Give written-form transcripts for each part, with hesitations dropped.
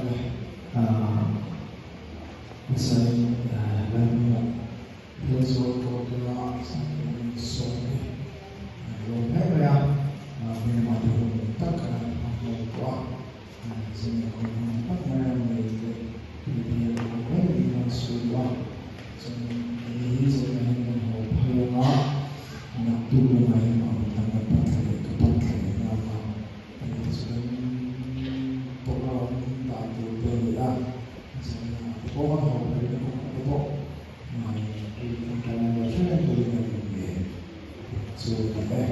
Ale, hmasain Lalhmuna thil zual kawl tura min sawm hi a lawm hle mai a, hmelma te hun tak kan han hmang hlawm tawh a, zing hun hman tak mai a nei leh tui bial awm reng niin an sawi duh a, chuan hei hi zawnah hian kan haw phei ang a, naktuk lamah hian a awm dang kan pan thla leh ka pan thla leh nghal a. Hei chu kan program dan tur te a ni a, chuan a te pawh kan haw phei na kawngah te pawh i tangkai na lo hre reng turin kan in ngen chu a ni e. Amen.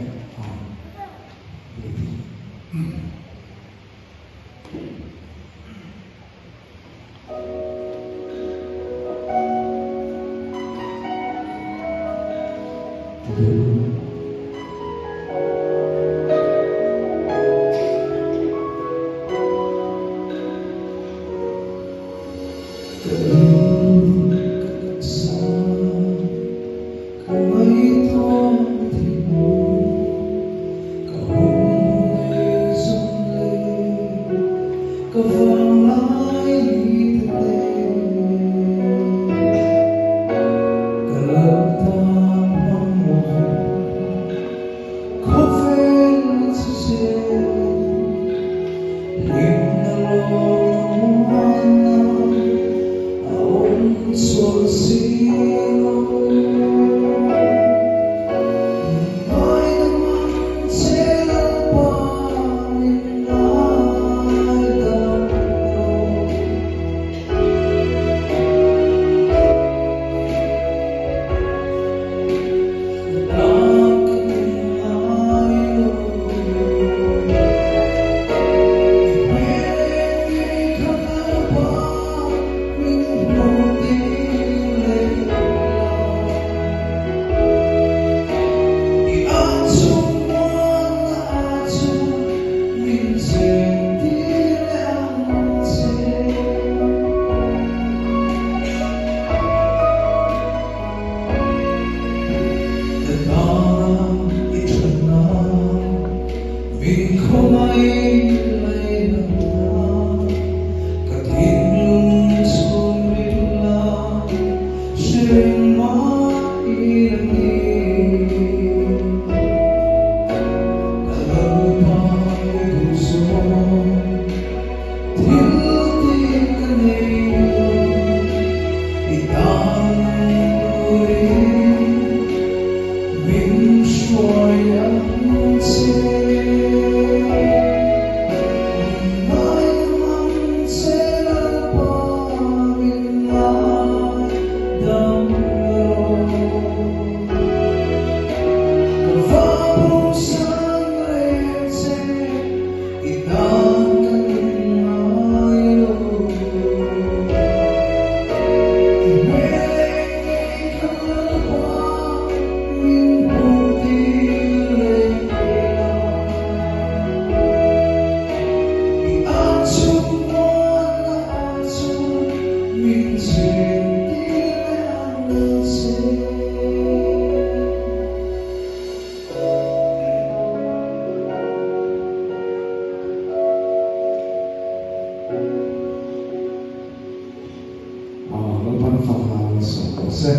Lalpan fakna an sawm rawh se.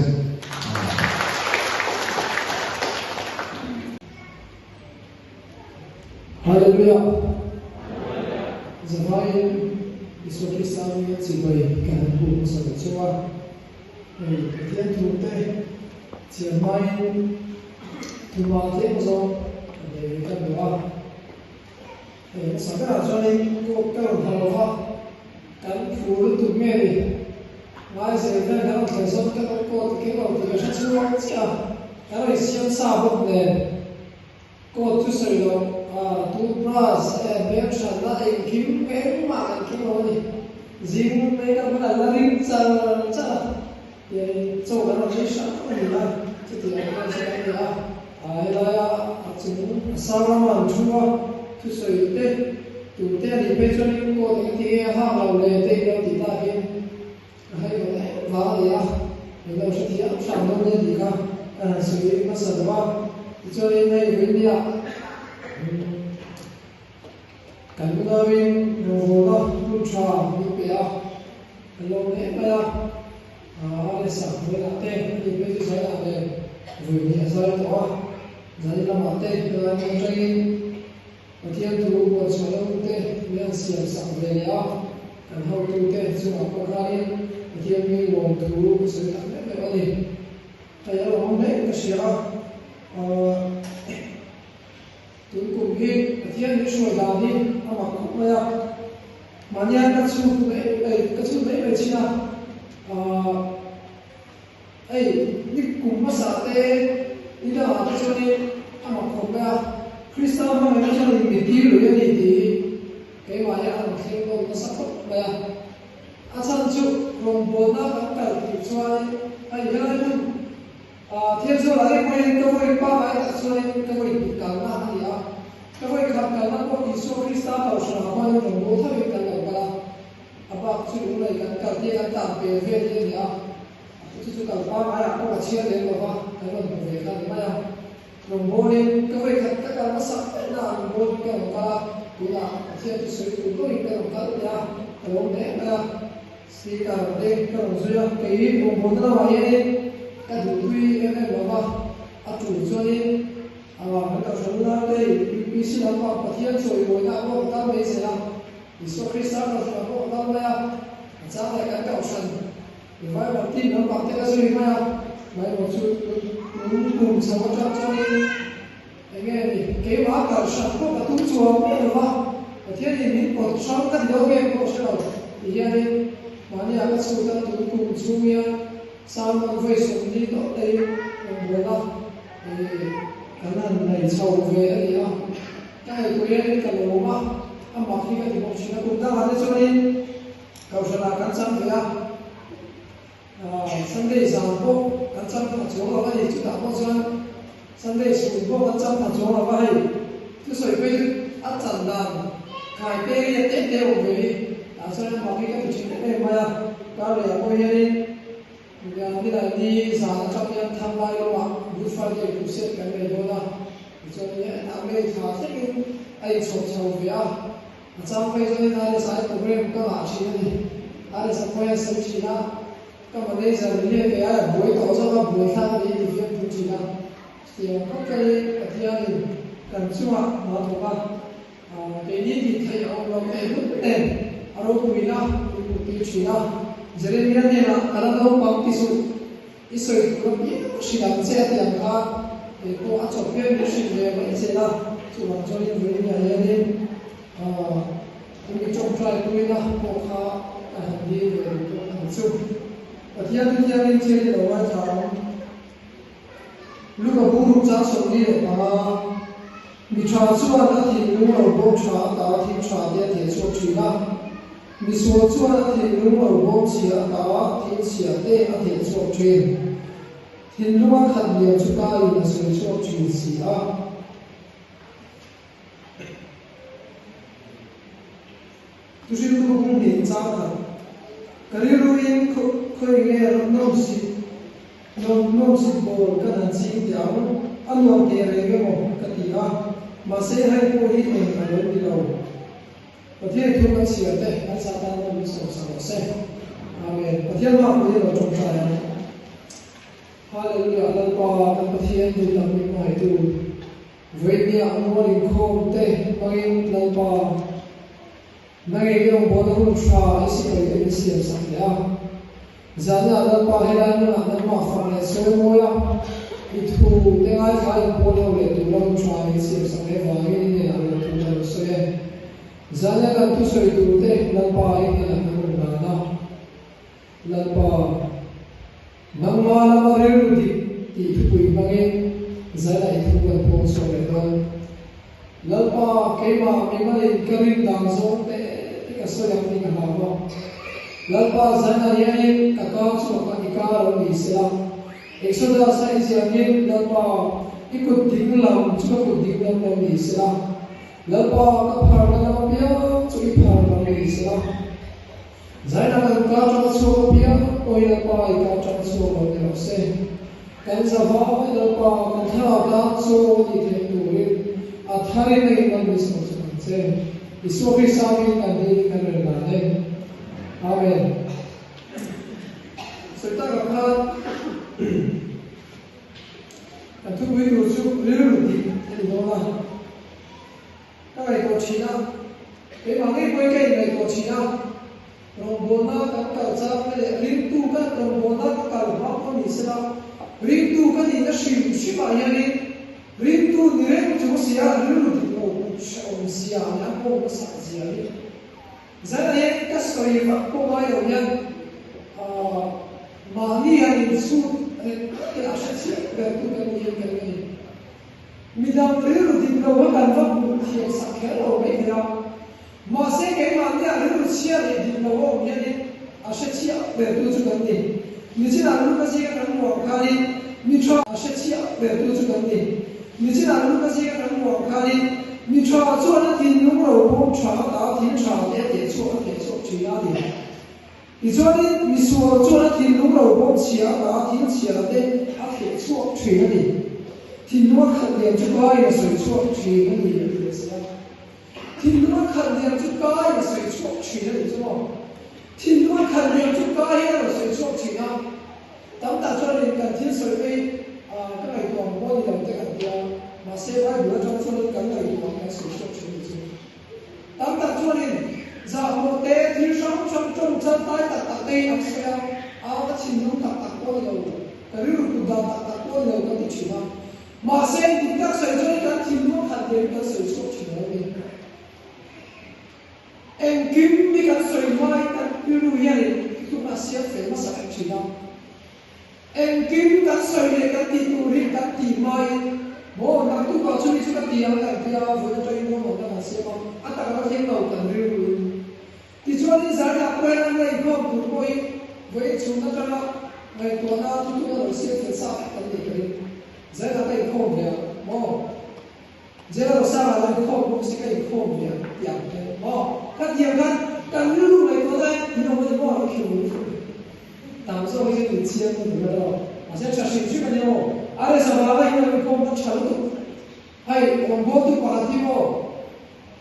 Hallelujah! Zavaiin Isua Krista hmingin chibai ka han puk hmasa leh cheu a. Hei Pathian thu te chian hmain thuma tlem zawng kan nei ve kan duh a. Hei hmasa berah chuanin coat ka rawn ha lova, kan phu lutuk nge ni? Ngaizel hian kan rawn thlen sawn ka coat ka keng lo tih ka hre chhuak chiah a, kan rawn insiam sa bawk nen coat chu sawi loh toothbrush eh hmelthatna engkim engmah kan keng lo a ni. Zing mai ka hmun an la ring char char a, tiangin chaw kan rawn ei hrang a ni a, chutiang ang chu kan ni a. Helaia a chung a sar lama an thu a, thusawi te tur te a nih phei chuanin coat eng ti nge a hak lo le te in lo tih takin a hei lo em vang a ni a, min lo hrethiam hram dawn nia tih kha ka han sawi hmasa lo a. Tichuanin hei India Kan unauin rawngbawlna hun tha min pe a. hle mai a, RS-a hnuaiah te ani phei chu zaiah leh vui hnih a zai tawh a, zai lamah te helai hmun atangin Pathian thu buan chhuah lo te mi an siam sak ve leh a, kan hotute chungah pawh khanin Pathian mi lawm thu ka sawi tak meuh meuh a ni. Hei a lawmawm hle ka hria a, tun kum hi Pathian min hruai dan hi a mak khawp mai a, mahnia ka chhut mai mai ka chhut mai mai thin a, hei ni kum hmasa te ni dangah te chuanin a mak khawp mai a, Krista hmangaihna chuanin mi tir lui a ni tih hi keimah hian a rawn thleng dawn nasa khawp mai a. A chhan chu rawngbawlna kan kal tih chuanin hei helai hmun Thianzawlah hi pawhin ka vawi pangai tak chuanin ka vawi hnih kalna a ni a. Ka vawi khat kalna pawh Isua Krista Kohhranah khuanin rawngbâwl thovin kan lo kal a, a bak chu lunglei kan kal te kan tlan pel vel hi a ni a. Chu chu kal pangaiah pawh ka chhiar lem lo va, kan rawn hmu ve kha a ni mai a. Rawngbawlin ka vawi khat ka kal hmasak daihna ah rawngbawlin ka rawn kal a, tunah Pathian chu sawi tur dawhin ka rawn kal leh a, ka lawm hle mai a. Speaker te ka rawn zui a, kei rawngbawlna lamah hianin ka duhtui em em lo va, a tul chuanin kan kohhran unaute UPC lampang Pathian chawimawina ah pawh ka kal mai zel a, Isua Krista kohhran ah pawh ka kal mai a, a chang leh kan kohhran Revival team lampang te ka zui mai a, Bible chu tun kum chho atang chuanin eng nge ni, keimah kal hran pawh ka tum chuang miah lo va, Pathianin min pawt hrang ka ti lo nge pawh hre lo ti hianin mahnia ka chhut a, tun kum chhung hian sermon vawi 40 tawh teiin rawngbawlna kan han nei chho ve a ni a, ka ngaihtuah hianin ka lawm a, a mak hi ka ti bawk thin a, kum dangah te chuanin Kohhranah kan chang ve a, Sunday zan pawh kan chang pha chuang lo a ni, chutah pawh chuan Sunday chhun pawh kan chang pha chuang lo a hei, thusawi phei chu a chan dan khai te riat te te awm ve hi, tah chuan amah hi ka ti thin em em mai a, kar lehah pawh hianin Nilaini zan atang hian Thanglai lamah Good Friday crusade kan nei dawn a, tichuan hetah ngei tha thlengin a inchhawp chho ve a. A chang phei chuan in RSI program ka ngah thin a ni. RSI pawh hian sawi thin a, ka manager ni hian kei aia buai tawh zawk a, buai thlak a ni ti fiam thu thin a. Chutiang khawp chuanin Pathianin kan chungah hna thawk a, keini tih theih a awm lo teh hlut nen a ropuina min hmuh tir thin a. Jeremia hnenah ka la naupang ti suh, i sawi tur apiang hrilh ang che a ti ang kha, kei pawh a chawp hian min hrilh ve mai zel a, chuvang chuanin vawiin ah hianin Tumi tawngtai puina pawh kha ka han dil ve duh bawk ang chu. Pathian chu thiangin thil i lo ngaithla ang. Luka bung ruk chang 45, Mi tha chuan a thinlung lo bawm tha ata thil tha te a theh chhuak thin a, mi sual chuan a thinlung lo bawm chhia ata thil chhia te a theh chhuak thin. Thinlunga khat liam chu kaiin a sawi chhuak thin si a. Thuhriltu hung hnih chang khat. Ka rilruin khawi nge nawm sip nawm nawm sip bawl ka han ching teh ang, a nuam teh reng emaw ka ti a, mahse hei pawh hi eng a lo ni lo. Pathian thu kan chhiar te kan satan pawh min sawm sak rawh se. Amen. Pathian hma pui lo tawngtai ang. Hallelujah Lalpa kan Pathian duh tak min hmangaihtu. Vawinia mual inkhawm te hmangin Lalpa, nangei i rawngbawlna hun tha i sipai te min siam sak leh a. Zanah Lalpa helai hmunah nangmah fak leh sawi mawi a, i thu te ngaithla in pawl ho leh tura hun tha min siam sak leh vangin i hnenah lawm thu ka lo sawi e. Zana kan thusawi tur te Lalpa i hnenah kan rawn dan a. Lalpa, nangmah lama rilru dik tih thupui hmangin zan a i thu kan pawng chhuak leh dawn. Lalpa, keimah mimalin ka rin dan zawng te te ka sawi ang tih ka hlau a. Lalpa, zan ah hianin ka ka chhuak a, i ka lo ni sela. Exodus a i ziakin, Lalpa, i kut ding lam chu ka kut ding lam lo ni sela. Lalpa, ka pharna lam apiang chu i phar lam ni sela. Zaina kan ka atanga chhuak apiang pawhin Lalpa i ka atanga chhuak lo ni rawh se. Kan zavai Lalpa kan thlarau tan chaw a nih theih turin a tharin a inman min sawm sak ang che. Isua Krista hmingin kan dil in kan rel dan e. Amen. Rawngbawlna kan kal chang te leh ringtu kan rawngbawlna ka kal hma pawh ni sela, ringtu ka nihna hrim hrimah hianin ringtu ni reng chung sia rilru dik lo kut hrehawm zia leh a nghawng hmasak zia hi zan hian ka sawi vak pawh ngai lo hian mahni han inchhut reng te a hre chiah ber tu kan ni hian ka ring a ni. Midang rilru dik lo kha kan va hmuh thiam sak kher lo mai thei a. Mahse keimahnia rilru chhia leh dik lo a awm hianin a hre chhiah bertu chu kan ni. Nichinah Luka zinga kan hmuh ang khanin mi tha a hre chhiah bertu chu kan ni. Nichinah Luka zinga kan hmuh ang khanin mi tha chuan a thinlung ro bawm tha ata thil tha te a teh chhuak a theh chhuak thin a ni. Tichuanin misual chuan a thinlung ro bawm chhia ata thil chhia te a theh chhuak thin a ni. Thinlung a khat lian chu kaiin a sawi chhuak thin a ni a ti leh si a. Thinlung a khat lian chu kaiin a sawi chhuak thin a ni chu maw? Thinlung a khat lian chu kaiin a rawn sawi chhuak thin a. Tam tak chuan in kan thil sawi phei ka ngaihtuah ang pawh ni lo te kan tia, mahse Bible atang chuanin kan ngaihtuah ang kan sawi chhuak thin a ni chu. Tam tak chuanin zahmawh te, thil hrang hrang tawng chan tai tak tak te hi an sawi a, a ka thinlung tak tak pawh ni lo, ka rilru kut dan tak tak pawh ni lo kan ti thin a. Mahse, dik tak sawi chuan kan thinlung khat ve hi kan sawi chhuak thin lo a ni. Engkim hi kan sawi hmain kan rilru hianin thuthlukna a siam fel hmasa vek thin a. Engkim kan sawi leh kan tih tur hi kan tih hmain maw naktukah chumi chu ka ti ang kan tia vawi atangin ruahmanna kan siam a, a tak a thleng lo kan rilru in. Tichuanin zanah pawh hian an ngaihkhawm tur pawh hi vawi chhun atanga ngaihtuahna thutlukna lo siam fel sa vek kan nih ka ring. Zanah ka inkhawm ve ang maw? Jail Rosara lo inkhawm bawk se ka inkhawm ve ang ti ang te maw? Ka ti ang khan kan rilru ngaihtuahna hian min awm a ni maw a lo thlir ru thung. Tam zawk hi chu min chiang ka duh lo. Mahse tha hrim hrim a nia aw. A reza vanga hi lo inkhawm kha tha lutuk. Hei rawngbawltu pakhat hi maw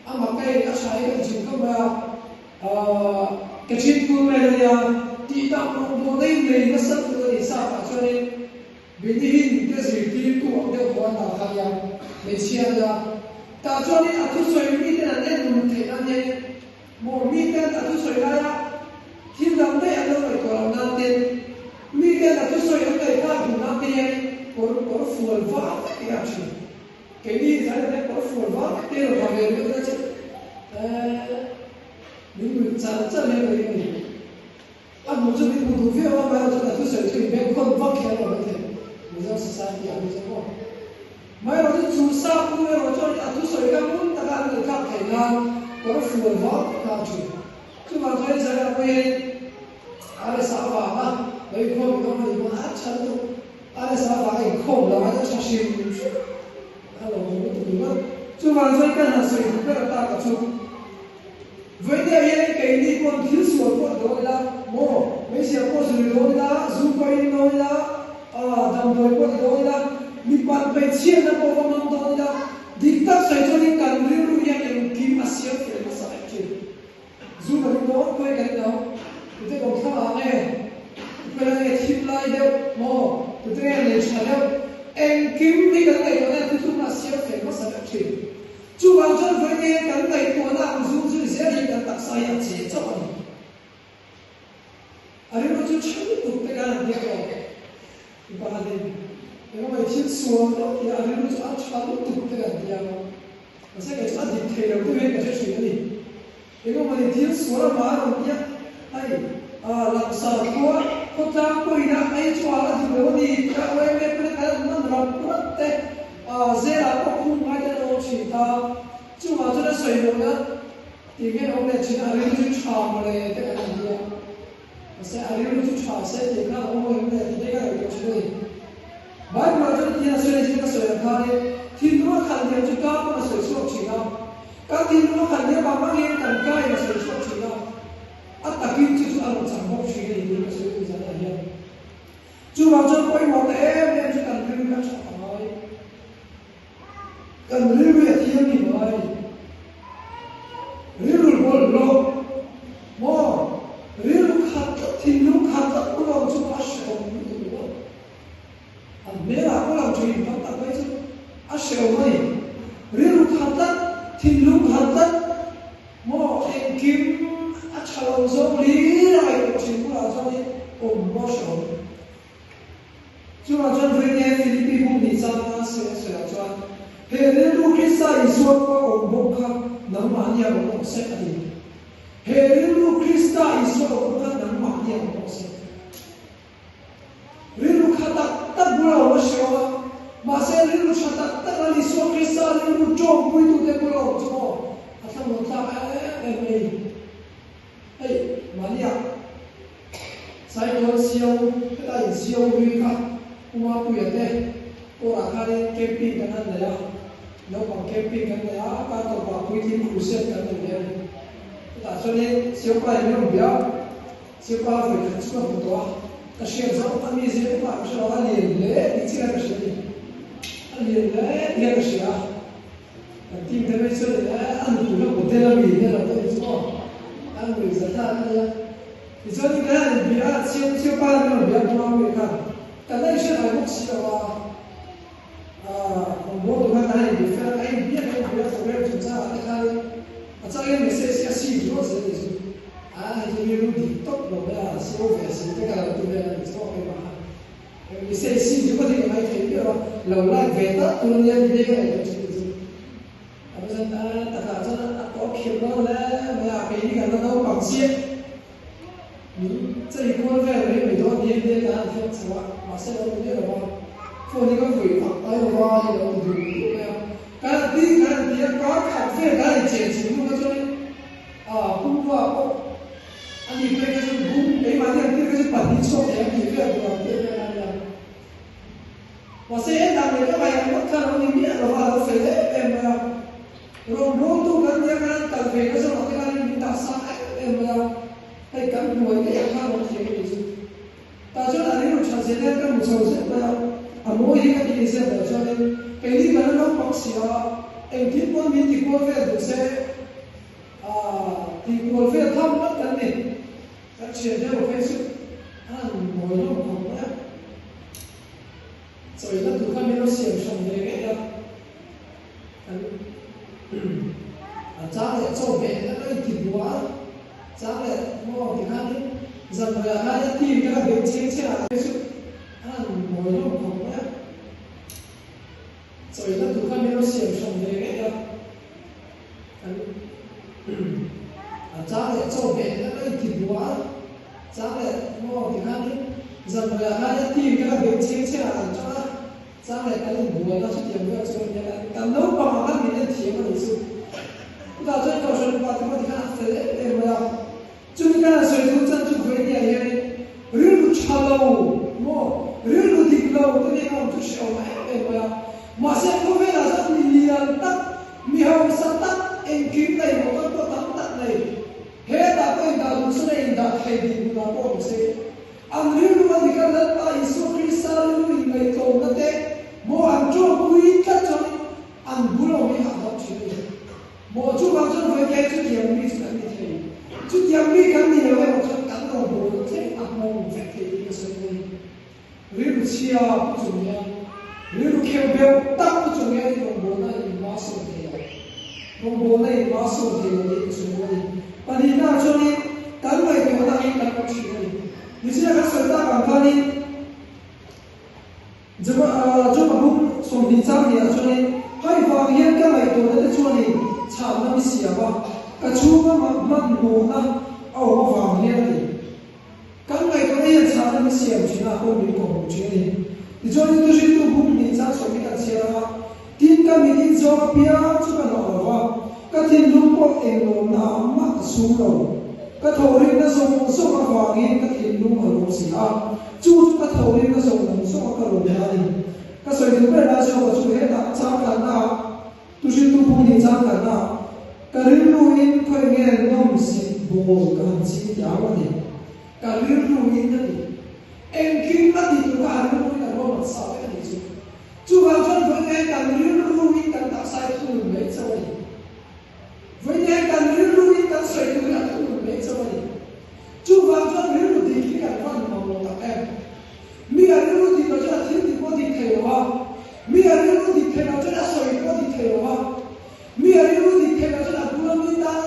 a mak ka in a tha hi ka ti chhun khawp mai a. Aaa ka thin tur vel a nia. Tih tak rawngbawlna in nei nasa lutuk a ni sa pah chuanin Bini hi nute zirtirtu ang deuh pawh an dah kha nia hmeichhia a nia. Tah chuanin a thusawi miten an en nun theih nan hianin Maw miten a thusawi laia thil dang daih an lo ngaihtuah loh nan ten, miten a thusawi an ngaihthlak duh nan te hian kawr kawr fual var vek hi a thin. Keini zai hian kawr fual var vek te rawn ha ve reuh ila chu eh min nuih char char hian ka ring a ni. A hmuh chu min hmu duh viau a, amaherawhchu a thusawi chu inbengkhawn vak hian a awm thei Mizo society ah hi chu maw. Amaherawhchu chu sap nu erawh chuan a thusawi kha ngun taka an ngaihthlak theih nan kawr fual vak kha a thin. Chuvang chuan Israel ah pawh hian RSA avanga lo inkhawm in awm a nih pawn a tha lutuk. RSA avanga inkhawm lo a tha hrim hrim a lo awm lutuk ringawt. Chuvang chuan ka han sawi duh ber ataka chu. Vawinia hian keini pawn thil sual pawh ti dawn ila maw, hmeichhia pawh zui dawn ila, zu pawh in dawn ila, damdawi pawh ti dawn ila, mipat hmeichhiatna pawh va hmang dawn ila, dik tak sawi chuanin kan rilru hian engkim a siam fel hmasa vek thin. Zu kan in dawn khawi kan in lo, tute kawmthlang ah nge, tute la nge thim lai deuh maw, tute nge nei tha deuh, engkim hi kan ngaihtuahna hian thuthlukna a siam fel hmasa vek thin. Chuvang chuan vawiin nge kan ngaihtuahna ang zum zui zel hi kan taksa hi a che chauh a ni. A rilru chu tha lutuk te khan an biak lo. Mi pakhatin engemaw i thil sual deuh tia a rilru chu a tha lutuk te kan ti a. Mahse kei chu a dik thei lo deuh hian ka hre thin a ni. Engemaw i thil sual a hma a rawn tia hei langsar khua khawtlang pawhin a ei chu a dik lo a ni tia OMA pawn a kal an man ram rat te Zelah pawh khum ngai te an awm thin ta. Chungah chuan a sawi lohna tih nge awm leh thin a, a rilru chu tha mawle te kan han ti a. Mahse a rilru chu tha se tih khan a awm em le tih te ka ngaihtuah thin a ni. Bible ah chuan tihian a sawi a ni, ka sawi ang khanin thinlung a khalh liam chu ka pawn a sawi chhuak thin a. Kan thinlung a khalh liam ang angin kan ka in a sawi chhuak thin a. A takin chu chu a rawn chang bawk thin a ni tiin ka sawi duh zanah hian. Chuvang chuan pawimawh ta em em chu kan rilru hi a tha ta ngai. Kan rilru hi a thiam ni mai. Rilru bawlhhlawh maw? Rilru khat tlat, thinlung khat tlat pawh lo chu a hrehawm lutuk lo. An hmelah pawh lo thin tam tak mai chu a hrehawm a ni. Rilru khat tlat, thinlung khat tlat maw? Engkim a tha lo. lo zawng hlir a ngaihtuah thin bulah chuanin awm pawh a hrehawm. Chuvang chuan vawiin nge Philippi buk nih changa sawi a sawiah chuan, He rilru Krista Isua kua awm bawk kha nangmahni a awm awm se a ti. He rilru Krista Isua awm bawk kha nangmahni a awm awm se. Rilru kha tak tak bula awm a hre awm a, mahse rilru tha tak tak a Isua Krista rilru tawngpuitute bula awm chu maw a thlamuan thlak em em mai. Hei mahnia Saitual siau heta in siau hlui kha Umapuia te kawrah khanin camping kan han nei a, naupang camping kan nei a, kar tawpah puitling crusade kan nei ve a ni. Chutah chuanin siaupa in min rawn bia a, siaupa vawi khat chu ka hmu tawh a, ka hriat zawng a mizia te pawh ka hre lo a, a lian hle tih chiah ka hria a ni, a lian hle tih hian ka hria a. Kan team te mai chuan eh a nupui kha model a mi vel ang te ni chu aw a nui za thlak a nia. Tichuan in kan han bia a chiang chiang pa in rawn bia hma mai kha kan la inhriat ngai bawk si lo a ah kawngbawl tur khan kan han inbia fel a ka inbia ka inbia program chungchang ah te khan a chang hian message hi a seen rual zel a ni chu a hei chu rilru dik tawp lo mai a si ve si te ka lo ti vel a ni chu aw keimah khan. Message sin chu ka ti ka ngai thei viau a, lo like ve tak tur ania ti te ka ngaih loh thin chu. A pasal a takah chuan a tawp khirh dawn hle mai a, keini kan la naupang chiah. Min chei kual vel mai mai dawn nia nia ka han fiam chho a, mahse lo ni miah lo a, phone hi ka vui fak mai lo va hei lo ti duh duh mai a. Kan han ti kan han ti a, kar khat vel kan han inchen chhun hnu kha chuanin ah pumrua pawh Ani phei kha chu bung keimahni ang tir kha chu pahnih chhuak thei ang tih vel tur ang tir vel a nia. Mahse he dan leh ka ngaih ang ngawt kha lo ni miah lo va, a lo fel em em mai a. Rawngbawltu kan nia khan an kal ve na zawngah te khan min dah sang em em mai a, hei kan hnuai daih ang khan rawn thiam a nih chu. Tah chuan a rilru that zia hian ka hmu chho zet mai a, a mawi hi ka ti ni zet loh chuanin keini kan la naupang si a, engtin pawn min ti kual vel duh se, Tih kual vel tham ngawt kan ni. Kan thian deuh phei chu a han mawi hlawm khawp mai a. Chawina tur kha min lo siam hran ve ngei a. Kan a chang leh chaw hmeh te kha in ti bua a, chang leh maw ti khanin zanriah khan a team te kha beng chheng chheng ah phei chu a han mawi hlawm khawp mai a. Chawina tur kha min lo siam hran ve ngei a. Kan a chang leh chaw hmeh te kha in ti bua a, chang leh maw ti khanin zanriah khan a team te kha beng chheng chheng ah kan tang a, chang leh kan in buai a chutiang vel chu kan nia kan naupang ang khan min en thiam a nih chu. Chutah chuan Kohhran upa te pawh ti khan a fel em em mai a, chumi khan a sawi duh chan chu vawinia hianin rilru tha lo maw rilru dik lo te nen a awm chu hrehawm em em mai a, mahse khawvelah chuan mi lian tak Mi hausa tak engkim nei motor pawh tam tak nei, hetah pawh indah duh chuan a indah thei dih hmunah pawh awm se. An rilru a dik a, Lalpa Isua Krista rilru inngaihtlawmna te maw an tawngpui tlat chuanin an bul awm hi hahdam thin a ni. Maw chuvang chuan vawikai chutiang mi chu kan ni thei. Chutiang mi kan ni lo emaw chuan kan rawngbawlna thleng a hmawng vek thei tih ka sawi mai. Rilru chhia pu chung hian, rilru kheuh beuh tak pu chung hian i rawngbawlna in hma sawn thei lo. Rawngbawlna in hma sawn thei lo tih ka sawi dawn a ni. Pahnihnaah chuanin kan ngaihtuahna angin kan awm thin a ni. Nichina kan sawi tak ang khanin Job-a buk 20 chang hniah chuanin hei vang hian ka ngaihtuahna te chuanin chhanna mi siam a, ka chhunga hmanhmawhna a awm avang hian a ti. Kan ngaihtuahna hian chhahna min siam thin a, hawi min kawhhmuh thin a ni. Tichuan in thuhriltu buk hnih chang sawm hi kan chhiar ang a, tin ka mit in zawng apiang chu ka hnawh lo va, ka thinlung pawh eng lawmna ah mah ka sum lo. Ka thawhrimna zawng zawng avangin ka thinlung a lawm si a, chu chu ka thawhrimna zawng zawng a ka lawmna a ni. Ka sawi duh ber lai zawk a chu hetah changkanna ah Thuhriltu buk hnih chang kalna ah ka rilru in khawi nge nawm sik bawl ka han ching ti au a ni. Ka rilru in a ti. Engkim a ti tur kha a rilru in a ruahman sa vek a nih chu. Chuvang chuan vawiin hian kan rilru in kan taksa hi a thunun mai chauh a ni. Vawiin hian kan rilru in kan sawi tur hi a thunun mai chauh a ni. Chuvang chuan rilru dik hi kan van mamawh tak em. Mi a rilru dik loh chuan a thil tih pawh dik thei lo a, mi a rilru dik thei loh chuan a sawi pawh dik thei lo a, mi a rilru dik thei loh chuan a bula mi tan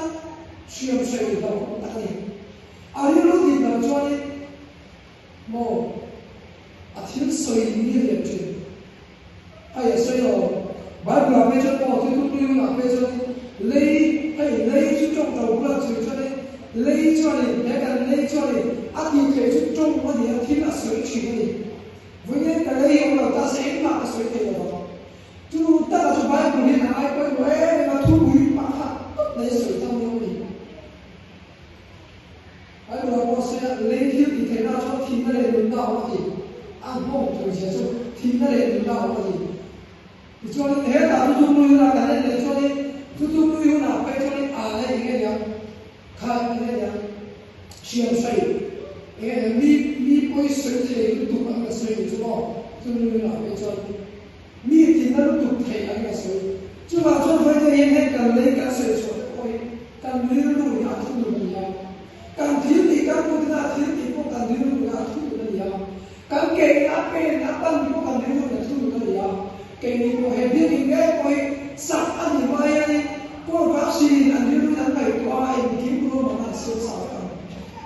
hriam hreih hlauhawm tak a ni. sawi ni a lian thin. Hei a sawi lo. Bible ah phei chuan aw thil thupui hunah phei chuanin lei hei lei chu tawng to bula chhui chuanin lei chuanin he kan lei chuanin a tih theih chu tawng a ni a thil a sawi thin a ni. Vawiin ka lei hi awm lo ta se engmah ka sawi thei lo vang. Chu taka chu Bible hian a ngai pawimawh em em a thupui pakhat tawp mai a sawi tam lo a ni. Bible ah pawh sawi a, lei thil tih theihna chuan thihna leh nunna a awm a ti. A nghawng thei zia chu thihna leh nunna a awm a ti. Tichuanin hetah thuthupui hunah kan en leh chuanin thuthupui hunah phei chuanin a leh eng nge niang, kha eng nge niang, hriam hrai eng nge niang, mi mi pawi sawi thei lutuk ang ka sawi ni chu maw, thuthupui hunah phei chuan mi tihna lutuk thei ang ka sawi. Chuvang chuan vawiin hian heng kan lei kan sawi chhuah te pawh hi Kan rilru in a thunun a ni a, kan thil tih kan kutin a thil tih pawh kan rilru in a thunun a ni a, kan ke in a pen a pan pawh kan rilru in a thunun a ni a, keini pawh he biakin ngei pawh hi sak a ni hma hianin Kawrkahsin an rilru in an ngaihtuah a, engkim ruahmanna an siam sa vek ang.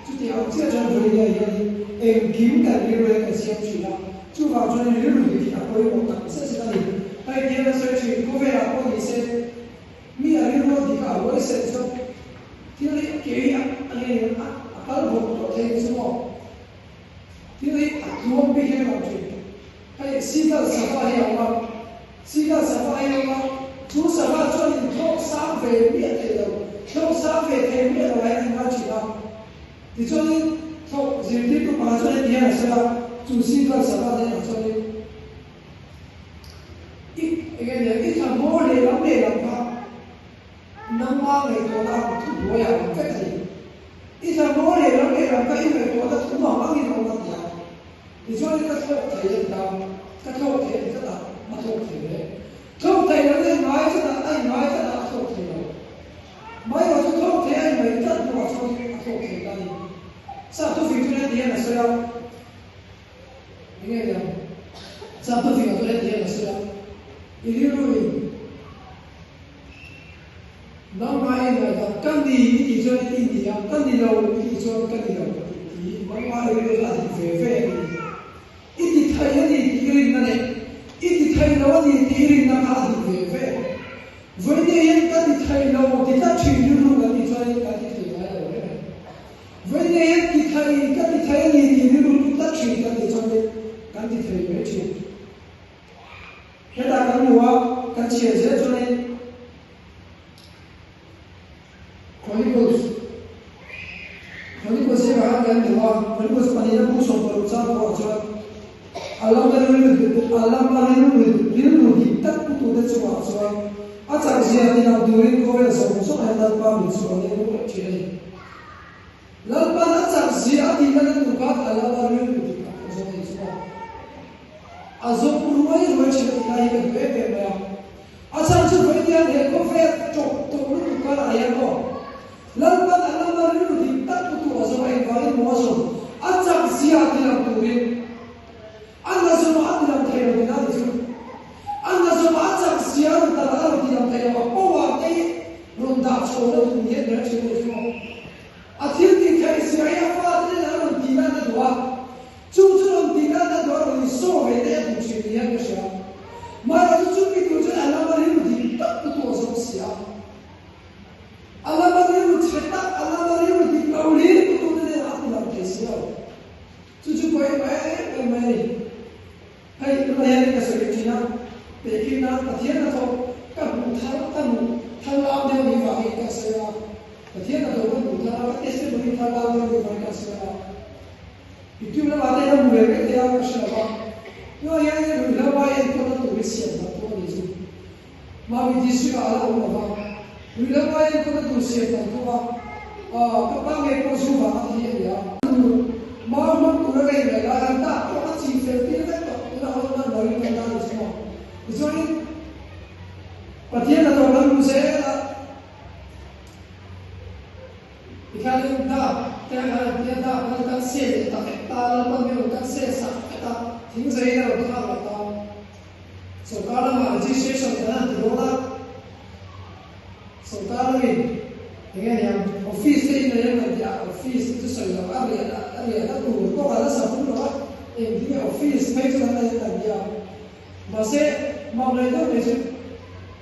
Chuti ang chiah chuan Vawinia hianin engkim kan rilru hian kan siam thin a, chuvang chuan rilru dik hi a pawimawh tak zet zet a ni. Hei tiang a sawi thin, khawvelah pawh ni se, Mi a rilru a dik a, a huaisen chuan thil hi a ke hi a nge a a kal vawk tawh thei ang chu maw? Thil hi a tluang bik hian a lang thin. Hei seagull sava hi a awm a, seagull sava hi a awm a, chu sava chuan in thlawk sang ve miah thei lo, thlawk sang ve thei miah lo hian a ngai thin a. Tichuanin thlawk zirtirtu pakhat chuan heti hian a sawi a, chu seagull sava hnenah chuanin, I enge nia i thla hmawr lehlam lehlam kha nangma ngaihtuahna ang thu buaiah awm vek a ni. I thla hmawr lehlam lehlam kha i ngaihtuahna thu mang angin a awm a ti a. Tichuan ka thlawk thei a ti ta, ka thlawk thei a ti tlat a, a thlawk thei ve. Thlawk thei lo in ngai tlat a, a inngai tlat a, a thlawk thei lo. Mai erawh chu thlawk thei a inngaih tlat hnuah chuan a thlawk thei ta a ni. Sap thufing chu heti hian a sawi a. Enge nia? Chak tu fing a chu heti hian a sawi a, I rilru in nangmah i ngaihdan ka ni i tih chuan i ni a, ka ni lo i tih chuan ka ni lo ka tih ti nangmah i rilru chu a dik ve ve a ni. I ti thei a ni tih i rinna leh i ti thei lo a ni tih i rinna kha a dik ve ve. Vawinia hian ka ti thei lo ti tlat thin rilru kan tih chuan kan ti thei ngai lo reng a ni. Vawinia hian ti thei ka ti thei a ni tih rilru pu tlat thin kan tih chuan kan ti thei mai thin. Hetah kan hmu a, kan chhiar zel chuanin Chronicles Chronicles ziakah khan kan hmu a, Chronicles pahnihna bu 16 chang pawhah chuan a lama rilru a lama rilru rilru dik tak putute chungah chuan a chakzia tilang turin khawvel zawng zawng hian Lalpa min chu a leng ruai thin a ni. Lalpan a chak zia a tih lana tur khan a lama rilru dik tak a zawng a ni chu maw? A zawng ruai ruai thin a tih lai hi ka duh em em mai a. A chhan chu vawiin he khawvel tawp tawh lutuk karah hian maw Lalpan a lama rilru dik tak pu tur a zawng a, engvangin maw a zawng? A chak zia a ti lang turin a na zawng a ti lang thei lo tihna a ni chu. A na zawng a chak zia a rawn ta a rawn ti lang thei lo a, power te hi rawn dah chho na duh ni hian ber thin a ni chu maw. A thil tih theih zia hi a fate nen an rawn tih nan a duh a, chu chu rawn tih nan a duh a, rawn insaw ve te a duh thin ni hian ka hria. Mahse chu chumi tur chuan a lama rilru dik tak pu tu a zawng si a. A lama rilru chhe tak, a lama rilru dik lo hlir pu tu te nen a ti lang thei si lo. Chu chu pawimawh em em mai a ni. Hei tunah hian ka sawi thin a, pehkir nan Pathian hnathawk ka hmuh thar ka hmuh thar lam deuh ni vangin ka sawi a, Pathian hnathawk ka hmuh thar a, ka testimony thar lam deuh ni vangin ka sawi a, YouTube lamah te hian hmu ve mai thei a ka hre lo va, tunah hian ruihhlo ai enkawlna tur hi siam dan pawh a ni chu. Mami district ah a la awm lo va, ruihhlo ai enkawlna tur siam dan pawh a, ka pa ngei pawh zu vang a thi a ni a. Mau hmang tura ka ingaih lai khan dah pawh a ching fel tir vek tawh, tunah hawn man lo in kan dah ni chu maw. Tichuanin Pathian hnathawk kan hmu zel a, tikhianin dak te khan an tia dak khan kan sel leh ta vek ta, Lalpan min rawn kan sel sak vek a, thingzeiin a rawn thlak leh ta. Sorkar lamah registration kan han ti dawn a, sorkar lamin eng nge niang office te in nei em kan ti a, office te chu sawi loh a riah a riahna tur pawh kan la sa vum lo a. Eng hi office phei chu kan la en tak nia. Mahse, mak leh deuh mai chu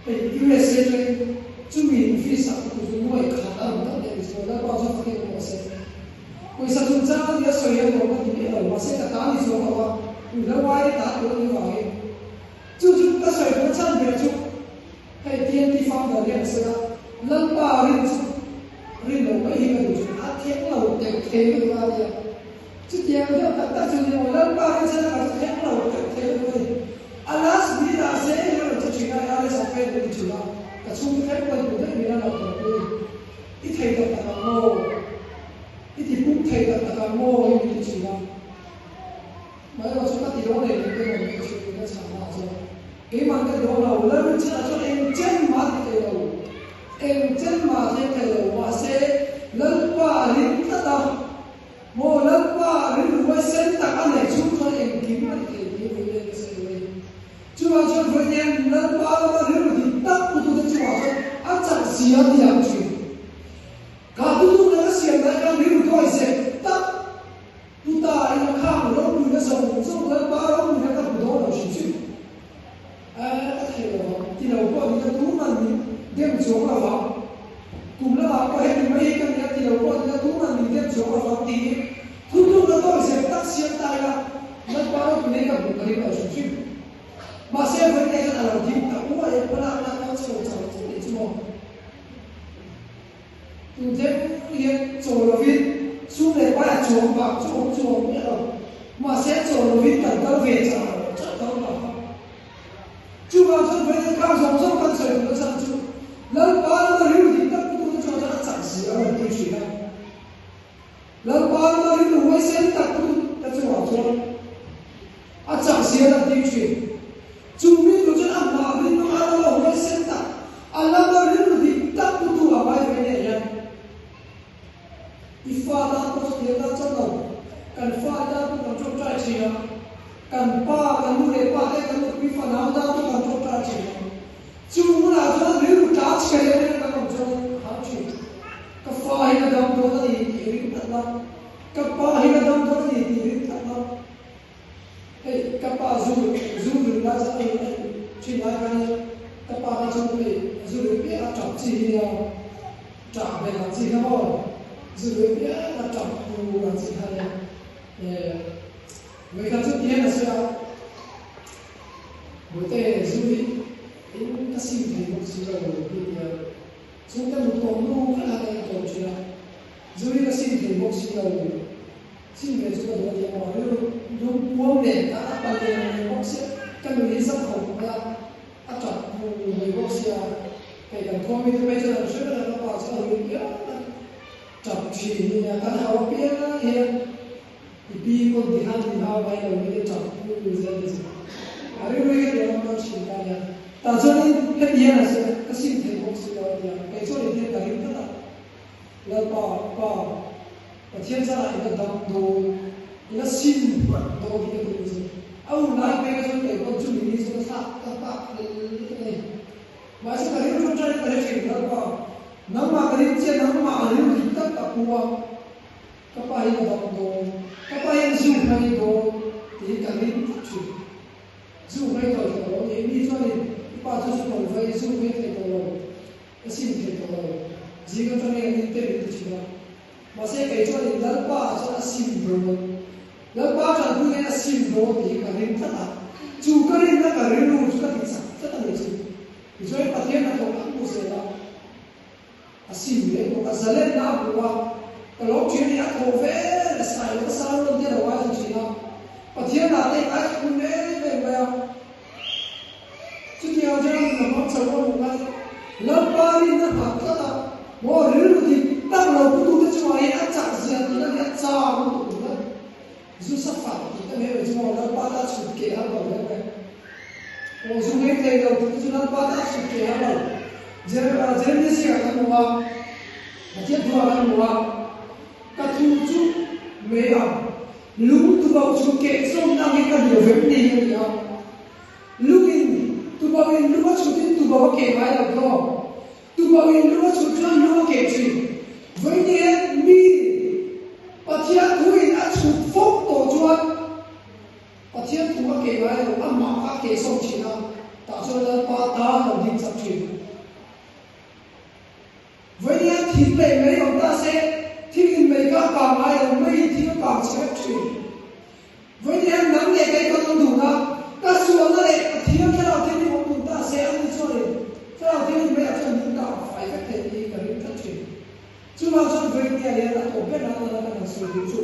hei USA atangin chumi office ah ka tu chu nuai khat a rawn tak leh ni chuan Lalpa chu fak em rawh se. Pawisa chungchang a nia sawi a nuam ka ti miah lo, mahse ka ta ni chuang lo a, ruihhlo aia ta tur a nih vangin chu chu ka sawi duhna chhan ber chu hei TNT founder hian a sawi a, Lalpa rin chu rin loh mai hi ka duh chu a thleng lo teuh thei lutuk a nia. Chutiang deuh tak tak chu ni maw Lalpa hi chhan a ka chu thleng lo teuh thei lutuk a ni. A last minute ah se i rawn che thin a, RS a fail ka ti thin a, ka chhungte thleng pawh in hmu daih min a lo tawp pui. I thei tak tak ang maw? I ti pum thei tak tak ang maw? Hi min ti thin a. Amaherawh chu ka ti dawn nei lem te maw min ti thin in a chhan na ah chuan keimah ka ti dawn lo, Lalrinchhan ah chuan eng chen mah a ti thei lo, eng chen mah a thleng thei lo, mahse Lalpa a ring tlat a. Maw Lalpa rilru huaisen tak a neih chhung chuan engkim a ti thei tih vawi leh ka sawi mai. Chuvang chuan vawi nen Lalpa lama rilru dik tak putute chungah chuan a chak zia a tiang thin. Kha tutuk leh ka siam lai khan rilru dawi zep tak pu ta in a khang ropuina zawng zawng Lalpa ropuina ka hmu dawn lo hrim hrim. Eh, ka thei lo vang, ti lo pawh ni ka tuman min dem chuang lo vang. Kum lamah pawh heti mai hi ka ni a, ti lo pawh ni ka tuman min dem chuang lo vang tiin thutlukna tawi zep tak siam ta ila, Lalpa ropui nei ka hmuh ka ring lo hrim hrim. Mahse, vawiin chuan a lo ding ta uai a, hmalakna a kal chho chho chho tih chu maw? Tun thleng hian chaw lovin sum leh pai a chuang bak chu awm chuang miah lo. Mahse chaw lovin kan kal ve char char tho bak a. Chuvang chuan vawiin khang zawng zawng kan sawi duhna chhan chu Lalpa lama rilru dik tak putu te chuan a chak zia a rawn ti thin a. Lalpa lama rilru huaisen tak putu te chungah chuan a chak zia a rawn ti thin. Chu rilru chuan a hma rilru a lama huaisen tak, a lama rilru dik tak putu a ngai ve nen hian i fa tan pawh chu tiang tan chauh lo, kan fa tan pawh kan tawngtai thin a, kan pa, kan nu leh pa te, kan nupui fanau tan pawh kan tawngtai thin a. Chu hunah chuan rilru tla chhe leh reng kan awm chuan a hau thin. Ka fa hi ka dam dawn a ni tih ring tlat la, ka pa hi ka dam dawn a ni tih ring tlat la. Hei ka pa zu zu rin lai chu a rin a thin lai khan in ka pa kha chu hei zu rin piah a tap chi hi nia tah belh ang chi kha maw zu rin piah a tap tur ang chi kha nia eh vawikhat chu tihian a sawi a Bawihte zu hi in ka sim thei bawk si lo tih tia chhungte mut tawh hnu khat a kan tawm thin a zu hi ka sim thei bawk si lo. Chin ve chu ka duh a ti maw? Rilru lungpuam leh a a pal leh mai bawk sia, ka nun hi zam khawp mai a, a tap hmu mai bawk sia, hei kan khua mite phei chuan an hre vek a, ka pa chu a rui piang a, tap thin hi nia, kan hau apiang hian i pi pawn ti khan min hau mai lo hi tap hmu zel te chu a rilru hi ka ti ang ang thin ta nia, tah chuanin heti hian a sawi a, ka sim thei bawk si lo a ti a, kei chuan engtin ka ring tlat a. Lalpa, Pa, Pathian zarah i la dam dawn, i la sim hmak dawn hi ka ti chu. A hun lai pek a chuan kei pawn chumi ni chu ka thlak ka nghak hlel lutuk a ni. Mahse ka rilru ṭan in ka hre ṭhin, Lalpa, nangmah ka ring che, nangmah a rilru dik tak ka pu a, ka pa hi la dam dawn, ka pa hian zu hmang dawn tiin ka ring tlat ṭhin. Zu hmei tawh thei tawh lo ni, mi chuanin i pa chu zu tawlh vai, zu hmei thei tawh lo. Ka sim thei tawh lo. Zing atang hian in te min ti thin a. Mahse kei chuan in Lalpa ah chuan a sim dawn. Lalpa tanpui hian a sim dawn tih hi ka ring tlat a. Chu ka rinna ka rilru chu ka ti chak tlat a ni chu. Tichuan Pathian hnathawk a hmu zel a. A sim leh bawk a. Zalenna a hmu a. Ka lo thin a ni a thaw ve leh sai lo ka sar rawn te lo ngaithla thin a. Pathian lah te ngaithla hmun em em mai a. Chutiang chuan ka hmang chho a hmuh lai Lalpa rinna nghah tlat a, maw rilru dik tak lo putute chungah hian a chak zia tih na leh a chang lutuk tih na zu sa fak tih ta mai mai chu maw Lalpa ta chhut keh har lo hle mai. Aw zu ngei thei lo tih te chu Lalpa ta chhut keh har lo. Jeremia ziakah kan hmu a, Pathian thuah kan hmu a, ka thu chu mei ang. Lung tubauh chu keh zawmna angin ka hmu vek ni a ti a. Lungin tubauhin lung a chhutin tubauh a keh ngai lo tawh. Tubauhin lung a chhut chuan lung a keh thin. Vawiin mi Pathian thuin a chhut fawk tawh chuan. keh ngai lo, amah kha a keh sawm thin a, tah chuan Lalpa tan a lo ding chak thin. Vawinia thing leh mei awm ta se, thingin mei kha a kang ngai lo, meiin thing a kang chhe vek thin. Vawinia nang leh kei kan awm dun a, ka sualna leh Pathian thlarau thianghlim awm dun ta se, ani chuanin thlarau thianghlim meiah chuan min kang fai vek thei tih hi ka ring tlat thin. Chuvang chuan vawinia hian a tawp ber nan nana kan han sawi duh chu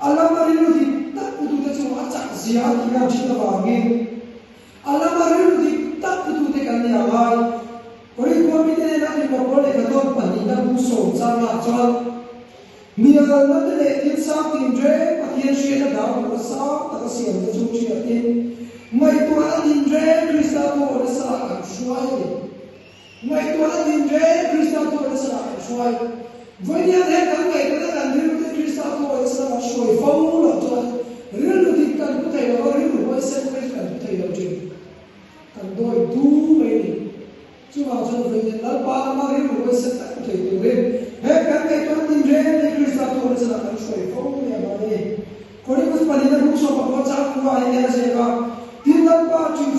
a lama rilru dik tak putute chu a chak zia a tih lan thin avangin a lama rilru dik tak putute kan ni ang ai. Korin khua mite nena Tirhkoh lehkha tawn pahnihna bu sawm changah chuan Hnialna te leh thil sang tinreng Pathian hriatna dang tur a sang taka siamte chu hriatin ngaihtuahna tinreng Krista thu nasa ah kan hruai a ni. Ngaihtuahna tinreng Krista thu nasa ah kan hruai. Vawiin hian kan ngaihtuahna kan rilrute Krista thu nasa kan hruai fo loh chuan rilru dik kan pu thei lo a, rilru huaisen phei chu kan pu thei lo thin. Kan dawi du mai a ni. Chuvang chuan vawiin Lalpa lama rilru huaisen tak pu thei turin he kan ngaihtuahna tinreng hi Krista thu nasa ah kan hruai fo mai a ni. Korinthus pahnihna buk sawm pakua chang khua ah hian a ziak a, Tin Lalpa ṭih